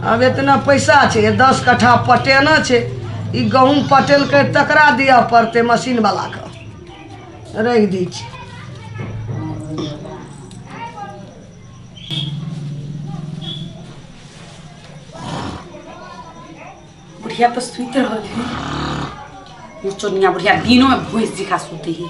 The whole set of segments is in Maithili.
आब एतना पैसा छै, 10 कट्ठा पटेना छै, ई गहूँम पटेलकै तकरा दिअ पड़तै मशीनवलाके। राखि दै छी। बुढ़िया तो सुति रहल है। मुचोनिया बुढ़िया दिनों में भैंस दिखा सुते ही।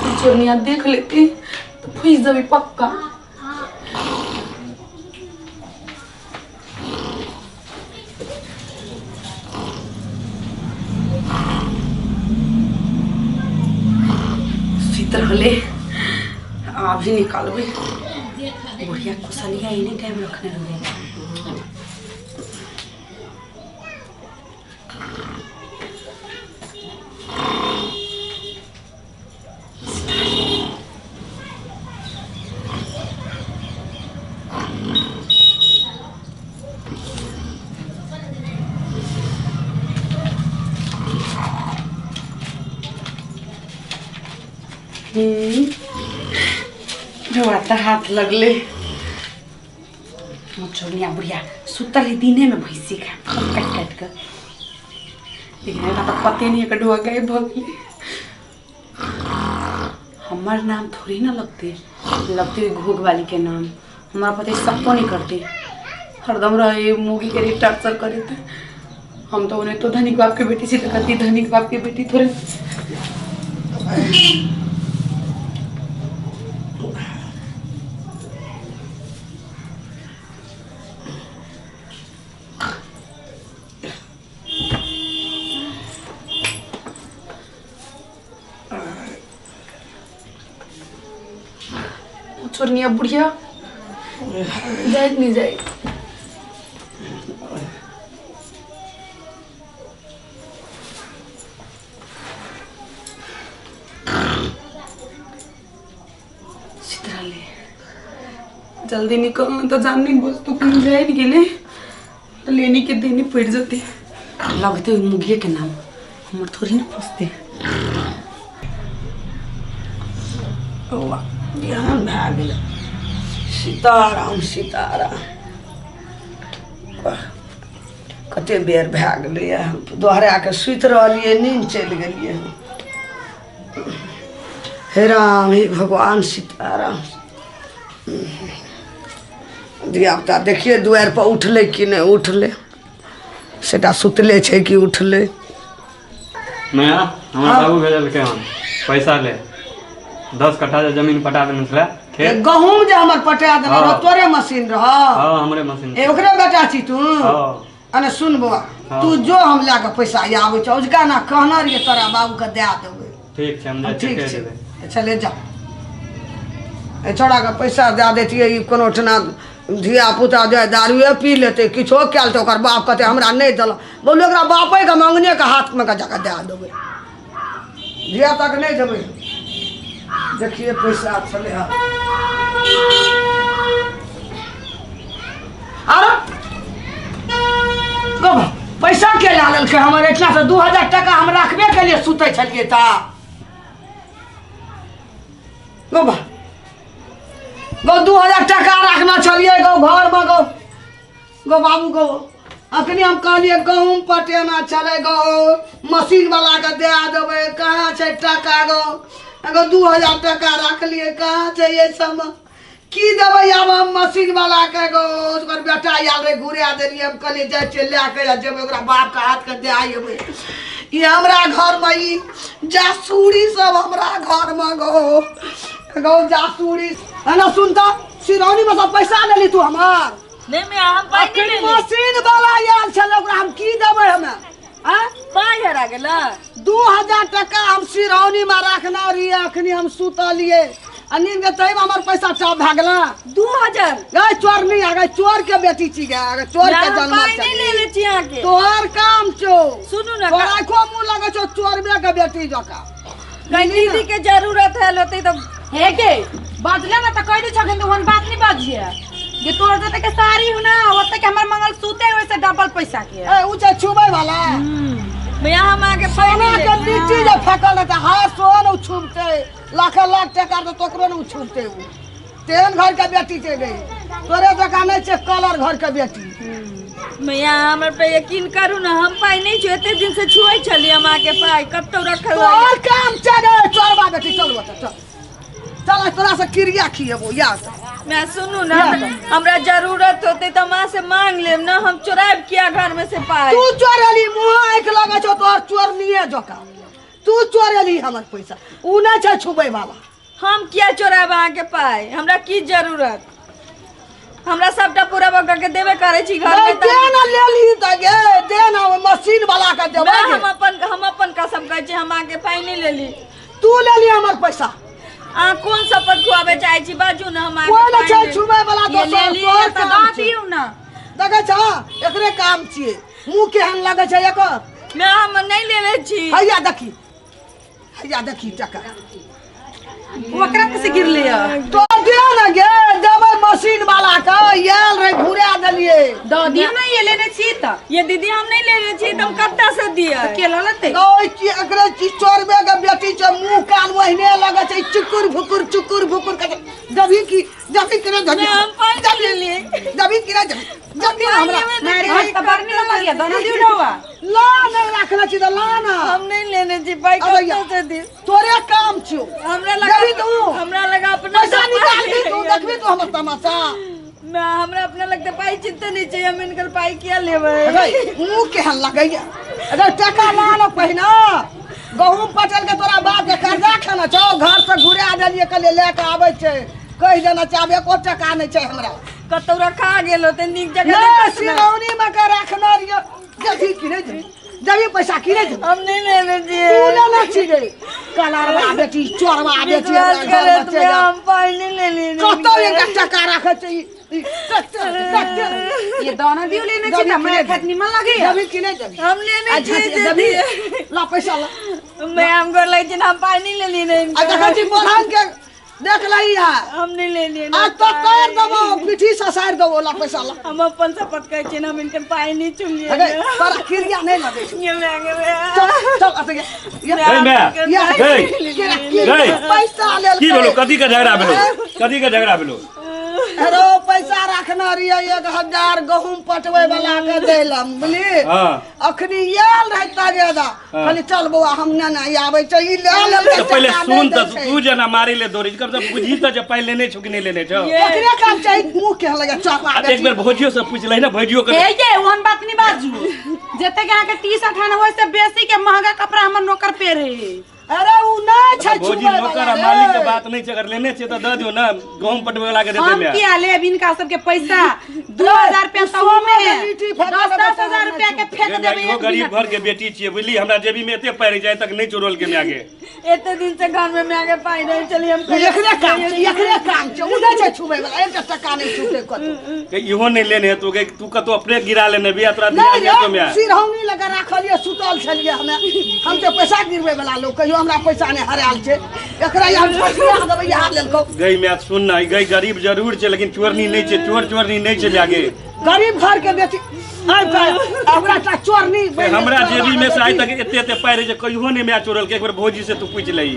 मुचोनिया देख लेती तो फंस जबी पक्का। सुति रहले, अभी निकालबै। बुढ़िया कुशलिया एनी टाइम रखने रहे। जो हाथ लगले। चोरनिया बुढ़िया सुतल है दिने में भैंसी खा काटि काटि कऽ, लेकिन एकरा तऽ पते नहि एकर ढोआ गायब भऽ गेलै। हमर नाम थोड़ी ना लगते, लगते घोघ वाली के नाम। हमरा पते सबको नहीं करते, हरदम रहे मुगी के लिए टॉर्चर करे। हम तो उन्हें तो धनिक बाप के बेटी छी, तो कहती धनिक बाप के बेटी थोड़े। छोड़निया बुढ़िया जाए नहीं जाए। ले जल्दी निकल तो जान नहीं बस तू कहीं जाए नहीं गेले तो लेने के देने पड़ जाते। लगते मुगिए के नाम हमर थोड़ी ना फंसते। बिहान भए गेलै। सीताराम सीताराम। कते बेर भए गेलैए, हम दोहरा कऽ सुति रहलियै, नींद चलि गेलियै हम। हे राम हे भगवान सीताराम। धियापुता देखियै दुआरि पर उठलै कि नहि उठलै, सेटा सुतले छै कि उठलै। नया हमरा बाबू भेजलकै हन पैसा ले, 10 कट्ठा जे जमीन पटा देने छलै खेत, गहूँम जे हमर पटा देने हाँ। रह, तोरे मशीन रह? हाँ, हमरे मशीन। ए ओकरे बेटा छी तू? हाँ। अने सुन बौआ, हाँ। तू जो हम लए कऽ पैसा आबै छौ, औझका ना कहने रहियै तोरा बाबूके दए देबै। ठीक छै, हम जाइ छियै, ठीक कहि छै देबै। चले जा। एहि छौड़ाके पैसा दए दैतियै, ई कोनो ठिना धिया पुता जे दारुए पी लेतै, किछो कए लेतै, ओकर बाप कहतै हमरा नहि देलक। बोलू ओकरा बापेके मंगनेके हाथमे के जाकऽ दए देबै, धिया पुताके नहि देबै। देखिए पैसा छलै हँ। अरे गो पैसा के लए लेलकै हमर एहिठिनासँ? 2000 टाका हम राखबे केलियै, सुतै छलियै तऽ। गो बा गो, 2000 टाका रखने छलियै गो घरमे। गो गो बाबू गो, अखनी हम कहलियै गहूँम पटेना छलै गो, मशीन वाला के दए देबै, कहाँ छै टाका गो? एगो 2000 टाका रखलियै, कहाँ छै? एहि सबमे की देबै आब हम मशीन वाला के गो? ओकर बेटा आयल रहै, घुरा देलियै। हम कहलियै जाइ छियै लए कऽ जेबै, ओकरा बापके हाथके दए अयबै। ई हमरा घरमे ई जासूरी सब हमरा घरमे गो गो जासूरी। एना सुन तऽ, सिरौनीमे सब पैसा लेली तू हमर? नहीं मैं हम पाई नहीं अखन लेली। मशीन वाला आयल छलै, ओकरा हम की देबै हमे? आँय? पाई हरा गेला। 2000 टका हम सिरौनी में रखने रहियै, अखनी हम सुतलियै आ नींद के तैमे हमर पैसा टप भए गेलै। 2000? गै चोरनी, आ गै चोर के बेटी छी गै, आ गै चोर के हम जन्म पाई नहीं लेले छी अहाँके। तोहर काम छौ। सुनू ना, तोरा आँखो मुँह लगै छौ चोरबे के बेटी जकाँ। कहीं दीदी के जरूरत है होते तो हे गे बजले ना तो कह दी छखिन तो वन बात नहीं बजिए जे तोर जते के साड़ी हो ना ओते के हमर मंगल सूते ओइ से डबल पैसा के। ए उ छै छुबै वाला। भैया हम आके पाई सोना नहीं के लेली। लिट्टी जे फेकल रहै तऽ हा लाख लाख टका तऽ तोकरो ने छूटते उ तेहन घर के बेटी छै गई तोरे जकाँ नहि छै कलर घर के बेटी। मैया हमर पे यकीन करू ना, हम पाइ नहीं छुए, एते दिन से छुए छलियै हम अहाँके पाइ कतौ रखल तोहर काम छै रे चोरबा बेटी। चल बता, चल चल, आइ तोरा से क्रिया खिएबो यार। मैं सुनू ना, हमरा जरूरत होते तऽ हम अहाँ से मांग लेब ना, हम चोरायब किया घर में से पाइ? तू चोरेली, मुँह आँखि लगै छौ तोहर चोरनिये जकाँ। तू चोरेली हमर पैसा, उ नहि छै छुबै वाला। हम किया चोरायब अहाँके पाइ? हमरा की जरूरत? हमरा सबटा पूरा बका के देबे करै छी घर में। दे ना लेली तऽ गे, दे ना ओहि मशीन वाला के देबै। मैं हम अपन कसम कहै छी, हम अहाँके पाइ नहि लेली। तू लेली हमर पैसा। अहाँ कोन शपथ खुआबे चाहै छी बाजू ना, हम अहाँके कोइ नहि पाइ छै लेली। छुबै वाला ये दोसर, लेली तोहर तऽ काम दऽ छियै। दियौ ना। देखै छह एकरे काम छियै, मुँह केहन लगै छै एकर। मैं हम नहि लेले छी। हैया देखी, हैया देखी टका ओकरा कैसे गिरले है? तो दे ना गे, देबै मशीन वाला के, आयल रहे घुरा देलियै। दऽ दियौ ना, ये लेने छी तऽ। ये दीदी हम नहीं लेने छी तऽ हम कत्ता से दियै? के लऽ लेतै? ओइ की एकरे चीज चोरबे के बेटी छै, मुँह कान ओहिने लगै छै, चुकुर भुकुर चुकुर भुकुर के जभी की जभी की रे जभी नहीं, हम पाइ नहीं लेलियै। जभी की रे जभी जभी हमरा मारि हाथ तऽ बड़ नीक लगैया, दऽ ना दियौ ना हुआ। ला नहि राखने छी तऽ ला ना। हम नहीं लेने छी पाइ, अरे या। कत्ता से दी? तोरे काम छियौ। हमरा लगा देबही तू? हमरा लगा अपना पैसा पाइ निकालबी तू? नहीं। देखबी तू हमर तमाशा। मैं हमरा अपना लगते पाइ चिंता नहीं चाहिए, हम इनकर पाइ किया लेबै? अरे मुँह केहन लगैया। अरे टका ला ना पहिना, गहूम पटेल के तोरा बाप के कर्जा खाना छौ, घर से घुरा देलियै, कहलियै लए के आबै छै, कहि देना छै, आब एको टका नहि छै हमरा। कतौ रखा गेल होतै नीक जगह नहि देखत ने। सिरौनी मे के रखने रहियै। जभी की नहि देबही? जभी पैसा की नहि देबही? हम नहीं लेने छियै। तू लेने छी रे कलरवा बेटी, चोरवा बेटी, विश्वास हमरा घर करे मे तऽ चलि आ। हम पाइ नहीं लेलियै। कतौ एकटा टका राखै छै ई- ई कते- कते- ये दऽ ना दियौ, लेने छी तऽ मारि खाइत निमन लगैया। देबही कि नहि देबही? हम लेने अच्छा, छियै अच्छा, देबही? दीदी। ला पैसा ला। मैं हम गोर लगै छी हम पाइ नहीं लेलियै ने आ इनकर। देखै छी मोहन के देख लही है। हम नहीं लेलियै ने आ तो पाइ। कर देबो, पीठी ससारि देबो। ला पैसा ला। हम अपन शपथ कहै छियै हम इनकर पाइ नहीं चुनलियै। अरे तोरा क्रिया नहीं लगै छौ। ये मैं गे मैं। चल चल अत गे। गई मैं। गई। गई। पैसा लेल की भेलो? कथी के झगड़ा भेलो? कथी के झगड़ा भेलो? अरे पैसा रखना रहियै 1000 गहूम पटबै वाला के देलम बुझली। हाँ। अखनी आयल रहै तगेदा, कहली चल बौआ हम ने ने आबै छै, ई ले लेलकै। तऽ पहिले टका सुन नहि तऽ दै छै। तू जेना मारी ले दौड़ी कम से बुझी तऽ जे पाइ लेने छौ कि नहि लेने छौ। एकरे काम चाही, मुँह केहन लगे चरवा आ एक बेर भौजियो से पूछ लही ने, भौजियो के। हे ये ओहन बात नहीं बाजू, जते के अहाँके टी शर्ट हन ओहिसे बेसी के महंगा कपड़ा हमर नौकर पेरे है। अरे उ नहि छै भौजी छुबै नौकर आ वाला मालिक के रे। बात नहि छै, अगर लेने छै तऽ दऽ दियौ ने, गहूम पटबै वाला के देतै हम माय। किया लेब हिनका सबके पैसा? 2000 रुपया सौ में सोना के लिट्टी फेंक दस देबै दस हजार रुपया के फेंक गे माय, देबै इहो एक गरीब मिनट घर के बेटी छियै बुझली, हमरा जेबी में एते पाइ रहै छै, आइ तक नहि चोरल के माय गे। एते दिन से घर में माय के पाइ रहै छलै हम एकरे काम छै, एकरे काम छै, उ नहि छै छुबै वाला, एकटा टका नहि छुटै कतौ। गे, इहो नहि लेने हेतौ गे, तू कतौ अपने गिरा लेने बिया, तोरा ध्यान नहि हेतौ रे माय। सिरहौनी लगा राखलियै, सुतल छलियै हमे। हम तऽ पैसा गिरबै वाला लोक, कहियो हमरा पैसा नहि हरायल छै। एकरा हम फसिया देबै इएह लेलकौ। गई माय सुन ना, गई गरीब जरूर छै लेकिन चोरनी नहि छै, चोर चोरनी नहि छै माय गे। गरीब घर के बेटी आबि कऽ हमरा टा चोरनी से हमरा जेबी में से आइ तक एते एते पाइ रहै छै, कहियो नहि माय चोरल के। एक बेर भौजी से तू पूछि लही।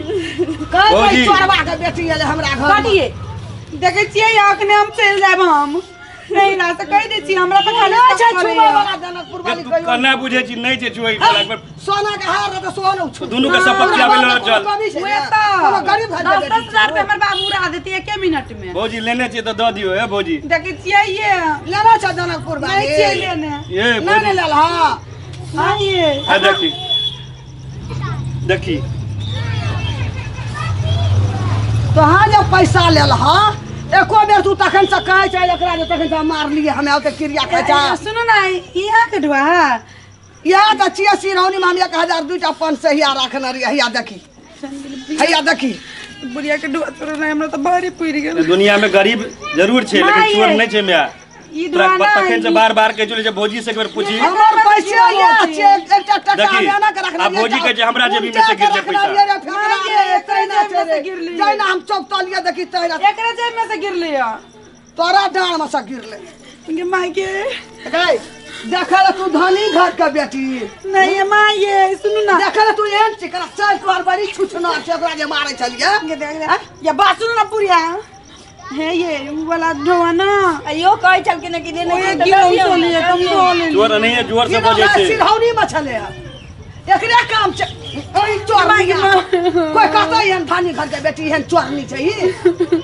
कहै भौजी। चोरबा के बेटी एलै हमरा घर में। कटिए देखै छियै अखने हम चलि जायब, हम नहीं ना तऽ कहि दै छी हमरा पर खाली नहि छै शक छुबै करैया। वाला जनकपुर गे, वाली तू कहियो। केना बुझै छी नहि छै छुबै वाला? एक बेर सोना के हार रहतै सोना छू दुनू के शपथ खियाबै लए चल। उहे तऽ कोनो गरीब घर के दस बेटी दस हजार रुपया हमर बाबू उड़ा देती एके मिनट में। भौजी लेने छियै तऽ दऽ दियौ हे भौजी। देखै छियै ये लेना छै जनकपुर नहि वाली छियै लेने। ये नहि भौजी नहि लेल। हाँ नहीं ये आ देखी देखी। तोहाँ जे पैसा लेल हा एको बेर तू तखन से कहै छै एकरा जे तखन से मारलियै हमे ओते क्रिया खाइ छै। सुनू ना, इहा के ढुआ इएह तऽ छियै सिरौनी में हम 1000 दूटा 500 हिया रखने रहियै। हैया देखी, हैया देखी बुढ़िया के ढुआ तोड़ ना, हमरा तऽ भारी पड़ि गेल। दुनिया में गरीब जरूर छै लेकिन माय चोर ये। नहि छै माय। ई तोरा ढुआ ना तखन से बार बार कहै छलै जे भौजी से एक बेर पूछी। हमर पैसे इएह छियै, एकटा टका देखी, लेना के रखने आ भौजी कहै छै हमरा जेबी में से गिरलै पैसा। जहिना हम चौकतलियै देखी तहिना एकरे जेब में से गिरले या तोरा डाँड़ में से गिरलै। गे माय के गै देखा तू धनी घर के बेटी। नहीं ये माँ ये सुनू ना। देखा तू एहन चिकना चल तोहर बड़ी छुछना छै ओकरा जे मारै छलियै। ये देख देख। ये बात सुनू ना पूरिया हे ये वाला ढोआ ना। अयो कहै छलखिन कि लेने ओए के तऽ गिरल लऽ लियौ छलियै ने, तुम लऽ लियौ। धो लेली। चोर नहीं है जोर से बजै छै। सिरहौनी में छलै हँ एकरे काम छै ओहि चोरनी कोई कहतै एहन धनी घर के बेटी एहन चोरनी छै ई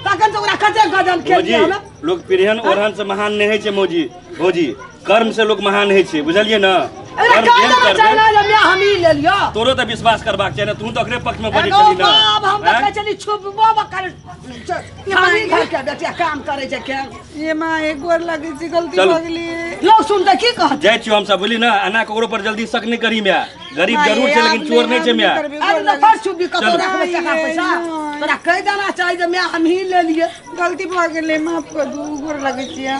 तखन तऽ ओकरा कते गजन भौजी केलियै हमे। लोग पिरहन ओढ़न से महान नहीं होइ छै मौजी। भौजी कर्म से लोग महान होइ छै बुझलियै ना। अरे कर्म कह जेहन देना करबै चाही ना जे माय हम ई लेलियो। तोरो तऽ विश्वास करबाक चाही ने तू तऽ ओकरे पक्ष में बजै एगो छली ना। बाप हम आँय? देखै छली छुपबो कर धनी घर के बेटिया काम करै छै केहन। ये माँ एक गोर लगै छै गलती चलू। भऽ गेलै। लोग सुनतै की कहत। जाइ छियौ हमसब बुझली ना एना ककरो पर जल्दी शक नहि करी माय। गरीब माँ, जरूर ये छै लेकिन आब चोर नहि, नहि छै आब माय। नहि करबै, अरे गोर तऽ लगै फर छुपी कतौ चलू। रखबै टका पैसा। नहि। तोरा कहि देना चाही जे माय हम ही लेलियै। गलती भऽ गेलै माफ कऽ दू गोर लगै छियै।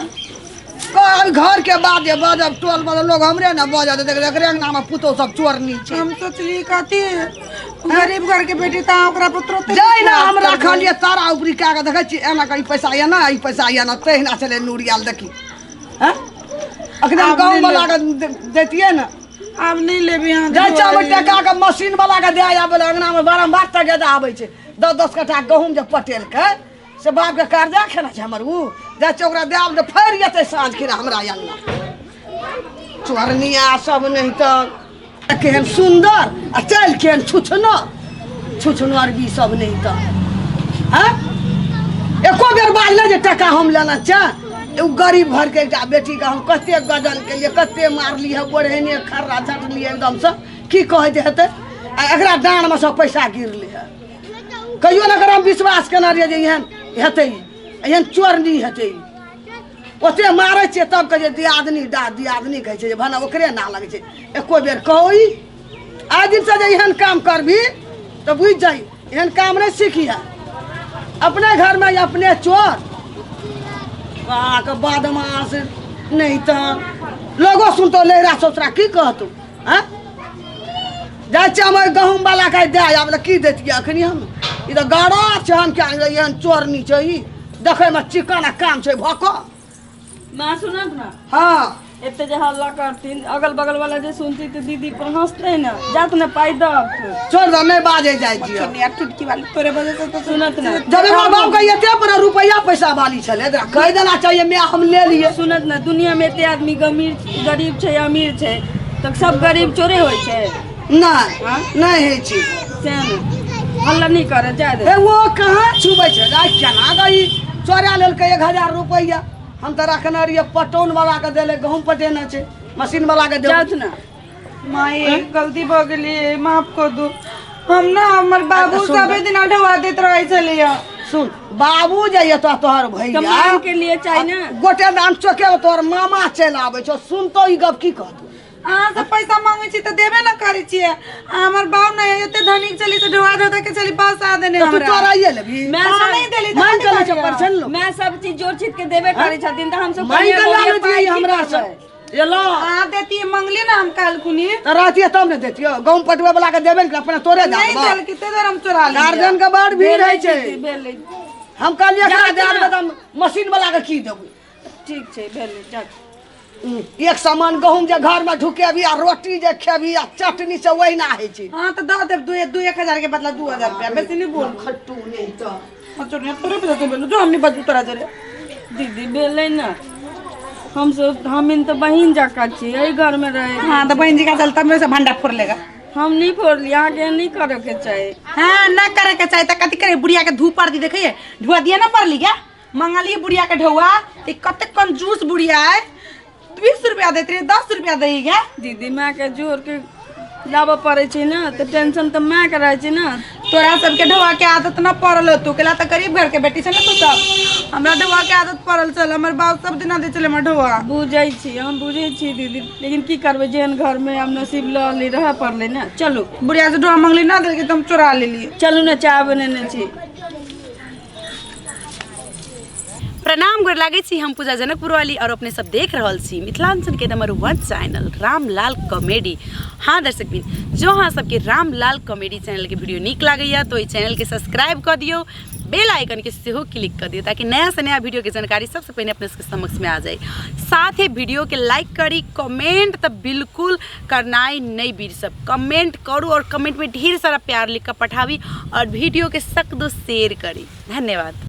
कह घर के बाद जे बाजब टोल वाला लोग हमरे ने बाजत देख एकरे अंगना में पुतोह सब चोरनी छै। हम सोचली कथी गरीब घर के बेटी तऽ ओकरा पर तुरंत जै ना हम रखलियै तारा उपरी कए कऽ देखै छियै एना कऽ ई पैसा एना ई पैसा एना तहिना छलै नूरियाल देखी। हैं अखन हम आब गाँव नहि वाला के दैतियै ने। आब नहीं लेबी अहाँ जाइ छै हम टका के मशीन वाला के दे आबै अंगना में बारम्बार तगेदा आबै छै। 10-10 कट्ठा गहूँम जे पटेलकै से बाप के कर्जा खेना छै हमर उ जाइ छै ओकरा देब जे फड़ि जेतै साँझ खिना हमरा अंगना। चोरनिया सब नहीं तऽ केहन सुन्दर आ चलि केहन छुछनर छुछनर भी सब नहीं तऽ हैं एको बेर बाजलै जे टका हम लेना चाह। एगो गरीब घर के एकटा बेटी के हम कते गजन केलियै कते मारलियै बढ़ेने खर्रा झटलियै एकदमसँ की कहै जे हेतै आ एकरा डाँड़मे सब पैसा गिरलै हँ। कहियो ने एकरा हम विश्वास केने रहियै जे एहन हेतै एहन चोरनी हेतै। ओते मारै छियै तब कहै छै दियादनी डा दियादनी कहै छै जे भने ओकरे ना लगै छै। एको बेर कहू ई आइ दिनसँ जे एहन काम करबी तऽ बुझि जाइ एहन काम नहि सीखिहे। अपने घरमे अपने चोर अहाँके बदमाश नहीं तऽ लोगो सुनतौ लैरा ससुरा की कहतौ। आँय जाइ छियै हम ओहि गहूँम वाला के दे आब की दैतियै अखनी हम ई तऽ गड़ा छै हम क्या एहन चोरनी छै ई देखैमे चिकन आ काम छै भऽ कऽ। माँ सुनत ना। हाँ एते जे हल्ला करथिन अगल बगल वाला जे सुनती तऽ दीदी पर हंसते ना जात ना पाई दब। छोड़ दो नहीं बाजे जाइ छियै। चुनिया टुटकी वाली तोरे वजह से तो सुनत ना। जब हमर बाप के एते पर रुपया पैसा वाली छलै एकरा कहि देना चाहिए मैं हम ले लिए। सुनत ना दुनिया में एते आदमी गमीर गरीब छै अमीर छै तऽ सब गरीब चोरे होइ छै। नहीं नहीं होइ छै। से ने हल्ला नहीं करे जाय दे। ए वो कहाँ छुबै छै जाय केना गई चोरा लेलकै 1000 रुपया। हम तऽ रखने रहियै पटौन वाला के देले गहूँम पटेने छै मशीन वाला के देबै। जाउथ ना। माँ ये गलती भऽ गेलै माफ कऽ दू। हम ना हमर बाबू सबे दिन ढोआ दैत रहै छलैया। सुन बाबू जे एतऽ तोहर भैया तऽ माम के लिए चाही ना। गोटे दाम चौके तोहर मामा चलि आबै छौ सुनतौ ई गप की कहतौ। अहाँ सब पैसा मांगै छी तऽ देबे ना करै छियै। आ हमर बाप ने एते धनिक छली से ढोआ धो के छली बस आ देने तऽ तू हमरा। चोराइए लेबही। मैं अहाँ सब नहीं देली तऽ मांगि कथी कऽ लै छै करियै? परछन लोक। मैं सब चीज जोड़ छीट के देबे करै छथिन तऽ हमसब मांगि कऽ कनिये लऽ मोनिये लै पाइ छियै की हमरा से। करबै? ये लो। अहाँ देतियै मंगली ना हम काल्हि खुनी। तऽ रहतियै तब ने देतियै। गहूँम पटबै वाला के देबे ने अपने तोरे दए नहीं देबौ। देलकै ताहि दुआरे हम चोरा लेलियै। गार्जियन के बड़ भीड़ होइ छै। भेलै भेलै। हम कहलियै एकरा जाउ दए ने। देबै तऽ हम मशीन वाला के की देबै। ठीक छै भेलै जाउ। एक सामान गहूँम जे घर में ढुकेबी आ रोटी जे खेबी आ चटनी से वहिना होइ छै। हाँ तऽ दऽ देब दू 1000 के बदला 2000 रुपया बेसी नहीं बोल। खट्टू नहीं तऽ। हाँ, चोरनी, तोरे पे जाते बोलू, जो हमनी बजू तोरा जरे। दीदी भेलै ना हम सब हम तऽ बहिन जकाँ छी एहि घर में रहे। हाँ तऽ बहिन जकाँ चलता मेरे से भंडा फोड़ लेगा। हम नहीं फोड़ली अहाँके नहीं करे के चाही। हाँ ना करे के चाही तऽ कथी करे बुढ़िया के धूप पर दी देखिए ढुआ दिया ना पड़ली क्या मंगलिए बुढ़िया के ढौआ ते कते कंजूस बुढ़िया है 20 रुपया देते रहे 10 रुपया दे गया। दीदी माँ के जोर के लाबऽ पड़ै छै ना तऽ टेंशन तऽ माँ के रहै छै ना। तोरा सबके ढौआ के आदत ना पड़ल हो तू केला तऽ गरीब घर के बेटी छल तू सब। हमरा ढौआ के आदत पड़ल छल हमर बाप सब दिना दै छलै हमर ढौआ। बुझै छी हम बुझै छी दीदी लेकिन की करबै जेहन घर में हम नसीब लऽ ली रहऽ पड़लै ना। चलू बुढ़िया से ढौआ मंगली ना देलकै तऽ हम चोरा लेलियै। चलू ने चाय बनेने छी। प्रणाम गोर लागै छी हम पूजा जनकपुर वाली और अपने सब देख रहल छी मिथिलांचल के नंबर 1 चैनल रामलाल कॉमेडी। हाँ दर्शक बिन जो अहाँ सबके रामलाल कॉमेडी चैनल के वीडियो नीक लागैया तो एहि चैनल के सब्सक्राइब कऽ दियौ, बेल आइकन के सेहो क्लिक कर दियौ ताकि नया से नया वीडियो के जानकारी सबसे पहिने अपने सबके समक्ष में आ जाए। साथ ही वीडियो के लाइक करी, कमेंट तो बिल्कुल करनाइ नहीं बीर सब, कमेंट करू और कमेंट में ढेर सारा प्यार लिख कर पठाबी और वीडियो के सक दो शेयर करी। धन्यवाद।